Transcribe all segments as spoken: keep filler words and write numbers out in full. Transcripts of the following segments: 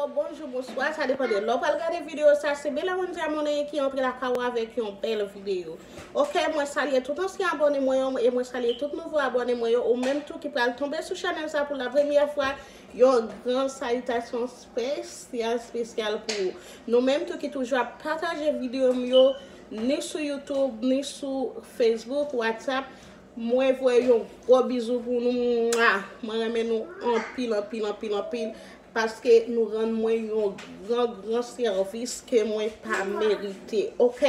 Bonjou, bonswa, sa depann de lè w pral gade videyo sa. Se Bella Wendy Amonaye ki antre lakay ou avèk yon bèl videyo. Ok, mwen salye tout ansyen abòne mwen yo e mwen salye tout nouvo abòne mwen yo. Ou menm tou ki pral tonbe sou chanèl sa pou la premyè fwa, yon gran salitasyon espesyal, espesyal pou ou. Nou menm tou ki toujou ap pataje videyo m yo, ni sou YouTube, ni sou Facebook, WhatsApp, mwen voye yon gwo bizou pou nou. Mwa! Mwen renmen nou anpil, anpil, anpil, anpil. Paske nou rann mwen yon gran, gran sèvis ke mwen pa merite, ok?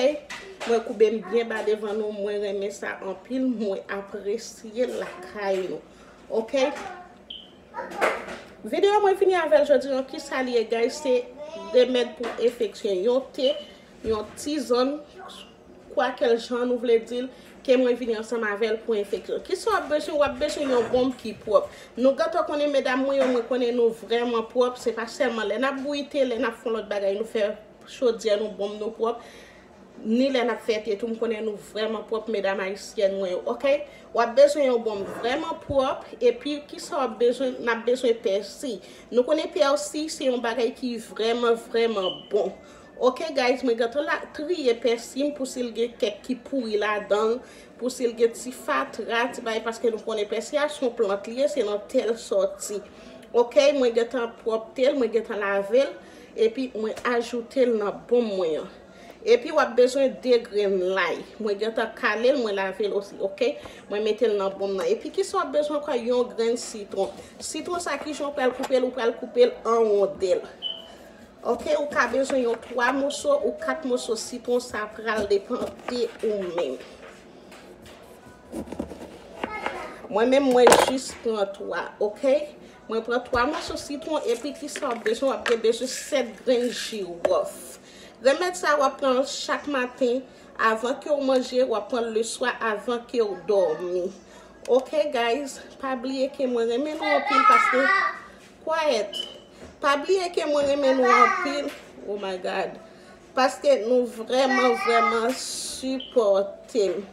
Mwen koube m byen ba devan nou, mwen renmen sa anpil, mwen apresye l lakay nou, ok? Videyo mwen vini avè l jodi an, kisa li ye, guys? Se remèd pou enfeksyon, yon te, yon tizòn, kwakèl jan nou vle di l, ke mwen vini ansanm avè l pou enfeksyon. Kisa w ap bezwen? W ap bezwen yon bonm ki pwòp. Nou gentan konnen medam mwen yo, mwen konnen nou vrèman pwòp. Se pa sèlman lè n ap bouyi te, lè n ap fè lòt bagay, nou fè chodyè nou, bonm nou pwòp. Ni lè n ap fè te tou, m konnen nou vrèman pwòp, medam ayisyèn mwen yo, ok? W ap bezwen yon bonm vrèman pwòp, epi kisa w ap bezwen? N ap bezwen pèsi. Nou konnen pèsi se yon bagay ki vrèman, vrèman bon. Ok, guys, mwen gentan la triye pèsi m pou si l gen kèk ki pouri ladan l, pou si l gen ti fatra, ti bagay, paske nou konnen pèsi a se yon plant li ye, se nan tè l sòti. Ok, mwen gentan pwòpte l, mwen gentan lave l, epi mwen ajoute l nan bonm mwen an. Epi w ap bezwen de grenn lay. Mwen gentan kale l, mwen lave l osi, ok? Mwen mete l nan bonm nan. Epi kisa w ap bezwen ankò? Yon grenn sitwon. Sitwon sa, kijan w pral koupe l? Ou pral koupe l an wondèl. Ok, ou ka bezwen yon twa moso ou kat moso sitwon, sa pral depann de ou menm. Mwen menm, mwen jis pran twa, ok? Mwen pran twa moso sitwon, epi kisa w ap bezwen? W ap gen bezwen sèt grenn jiwòf. Remèd sa, w ap pran l chak maten, avan ke w manje, w ap pran l leswa, avan ke w dòmi. Ok, guys, pa bliye ke mwen renmen nou anpil paske Quiet. Pa bliye ke mwen renmen nou anpil. Oh my God. Paske nou vrèman, vrèman sipòte m.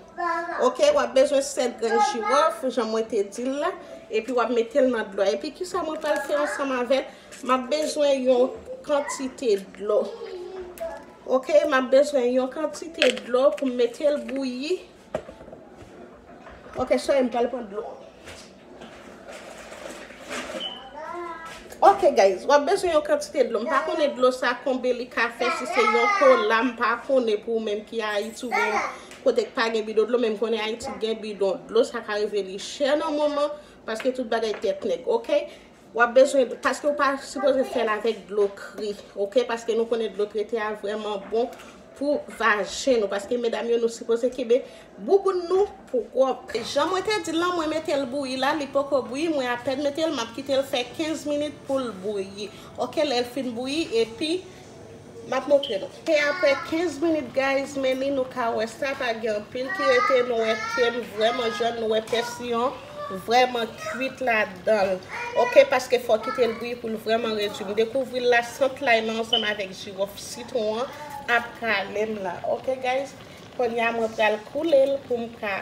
Ok, w ap bezwen sèt grenn jiwòf, jan mwen te di l la. Epi w ap mete l nan dlo a. Epi kisa mwen pral fè ansanm avè l? M ap bezwen yon kantite dlo. Ok, m ap bezwen yon kantite dlo pou m mete l bouyi. Ok, sorry, m pral pran dlo. Ok, guys, w ap bezwen yon kantite dlo. M pa konnen dlo sa konbe li ka fè, si se yon kola, m pa konnen pou ou menm ki Ayiti oubyen kote k pa gen bidon dlo, men m konnen Ayiti gen bidon dlo, sa ka rive li chè nan moman, paske tout bagay tèt nèg, ok? W ap bezwen, paske w pa sipoze fè l avèk dlo kri, ok? Paske nou konnen dlo trete a vrèman bon pou vajen nou, paske medam yo, nou sipoze kenbe bouboun nou pwòp. Jan mwen te di l lan, mwen mete l bouyi la, li poko bouyi, mwen apèn mete l, m ap kite l fè kenz minit pou l bouyi. Ok, lè l fin bouyi, epi m ap montre nou. E apre kenz minit, guys, men li nou ka wè sa pa gen anpil ki rete, nou wè te m vrèman jòn, nou wè pèsi an vrèman kwit ladan l. Ok, paske fò kite l bouyi pou l vrèman redui. M dekouvri l la, sant lay lan ansanm avèk jiwòf sitwon an ap kale m la. Ok, guys, kounye a mwen pral koule l pou m ka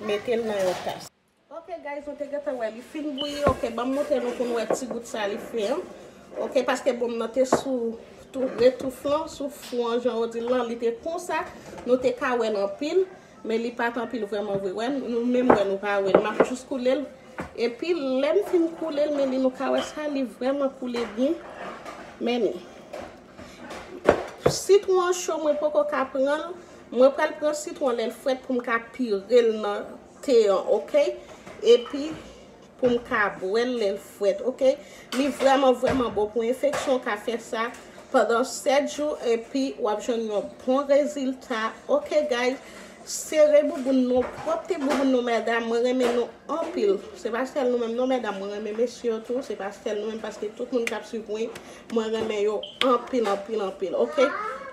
mete l nan yon tas. Ok, guys, nou te gentan wè li fin bouyi. Ok, ban m montre nou pou n wè ti gout sa li fè an. Ok, paske bonm nan te sou tou, retouf lan, sou fou an, jan yo di l lan, li te konsa. Nou te ka wè l anpil, men li pa t anpil vrèman vre. Wè, nou menm wè nou pa wè l. M ap jis koule l. Epi, lè m fin koule l, men li nou ka wè sa, li vrèman koule byen. Men li. Sitwon an cho, mwen poko ka pran l. Mwen pral pran sitwon lè l frèt pou m ka pire l nan te an, ok? Epi pou m ka bwè l lè l frèt, ok? Li vrèman, vrèman bon pou enfeksyon, w ka fè sa pandan sèt jou, epi w ap jwenn yon bon rezilta, ok, guys? Sere bouboun nou, pwòpte bouboun nou, medam, mwen renmen nou anpil. Se pa sèl nou menm non, medam, mwen renmen mesye yo tou, se pa sèl nou menm, paske tout moun k ap swiv mwen, mwen renmen yo anpil, anpil, anpil, ok?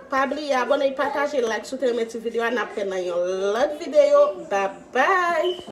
Pa bliye abòne, pataje, like, si w te renmen ti videyo a, n ap fè nan yon lòt videyo. Babay!